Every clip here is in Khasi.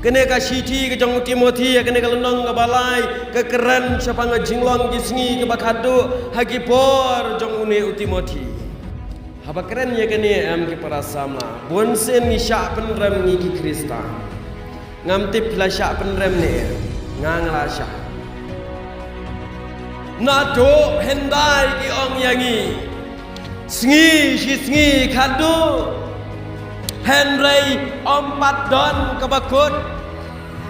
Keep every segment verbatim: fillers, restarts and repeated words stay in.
Kane ka shithi ka jong u Timothi, ïa kane ka lynnong kaba lai, ka kren shaphang ka jinglong ki sngi kaba khatduh ha ki por jong une u Timothi. Haba kren ïa kane, em ki para samla, bunsien ngi shah pynrem ngi ki Khristan. Ngam tip phi la shah pynrem ne em, nga nga la shah. Naduh hyndai ki ong ïa ngi, sngi shi sngi khatduh. Hynrei ym pat don kaba kut.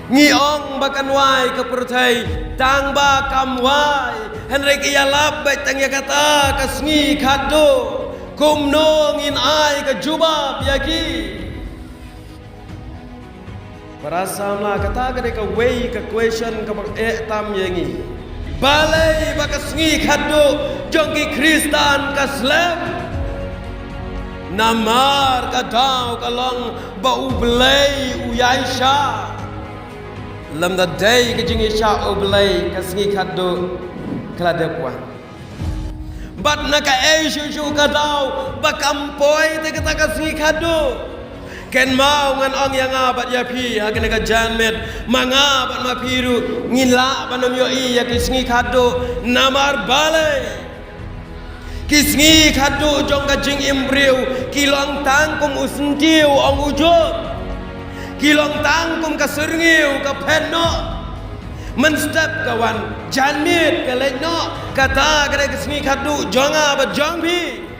Ngi ong ba kan wai ka pyrthei, tang ba kam wai. Hynrei ki ïalap beit tang ïa kata ka sngi khatduh. Kumno ngin ai ka jubab ïa ki? Para samla, kata ka dei kawei ka question kaba eh tam ïa ngi. Balei ba ka sngi khatduh jong ki Khristan ka slem? Namar ka daw ka long ba U Blei u ïaishah. Lymda dei ka jingïaishah U Blei, ka sngi khatduh ka la dep wan. Bad na kaei shuh shuh ka daw ba kam poi te kata ka sngi khatduh? Kynmaw ngan ong ïa nga bad ïa phi ha kane ka janmiet, ma nga bad ma phi ruh ngin lah ban ym ïohi ïa ki sngi khatduh. Namar balei? Ki sngi khatduh jong ka jingim briew ki long tang kum u syntiew, ong u Job. Ki long tang kum ka syrngiew ka phet noh. Mynstep ka wan, janmiet ka leit noh. Kata ka dei ka sngi khatduh jong nga bad jong phi.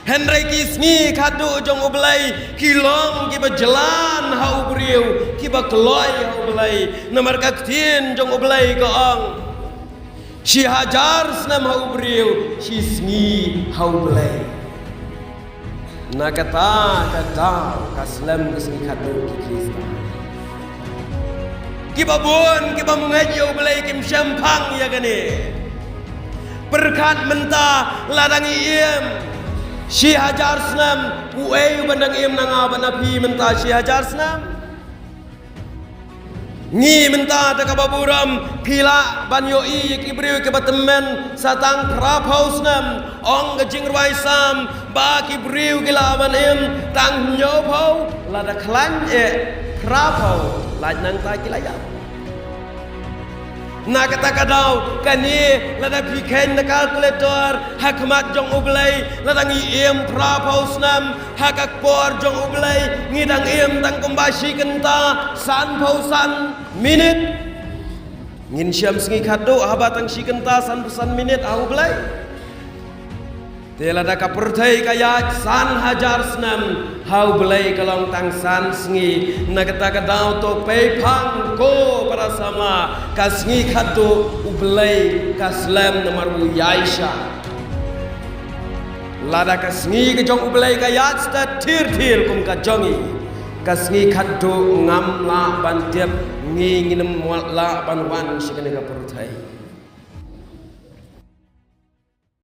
Hynrei ki sngi khatduh jong U Blei ki long kiba jlan ha u briew, kiba kloi ha U Blei. Namar ka ktien jong U Blei ka ong, shi hajar snem ha u briew, shi sngi ha U Blei. Na kata ka daw ka slem ka sngi khatduh ki Khristan. Kiba bun kiba mynta ïa U Blei kim shym phang ïa kane. Pyrkhat mynta, lada ngi im shi hajar snem, uei uban dang im na nga bad na phi mynta shi hajar snem? Ngi mynta da kaba burom, phi lah ban ïohi ïa ki briew kiba tymmen sa tang phra phew snem. Ong ka jingrwai Salm ba ki briew ki lah ban im tang hynñiew phew, lada khlaiñ eh phra phew, lait nangta ki la ïap. Na kata ka daw, kane lada phi kheiñ na calculator ha khmat jong U Blei, lada ngi im phra phew snem ha ka por jong U Blei, ngi dang im tang kumba shi kynta san phew san minit. Ngin shem sngi khatduh haba tang shi kynta san phew san minit ha U Blei? Te lada ka pyrthei ka ïaid san hajar snem, ha U Blei ka long tang san sngi. Na kata ka daw to pei phang ko para samla, ka sngi khatduh U Blei ka slem namar u ïaishah. Lada ka sngi ka jong U Blei ka ïaid stet thir thir kum ka jong ngi, ka sngi khatduh ngam lah ban tip, ngi ngim lah ban wan sha kane ka pyrthei.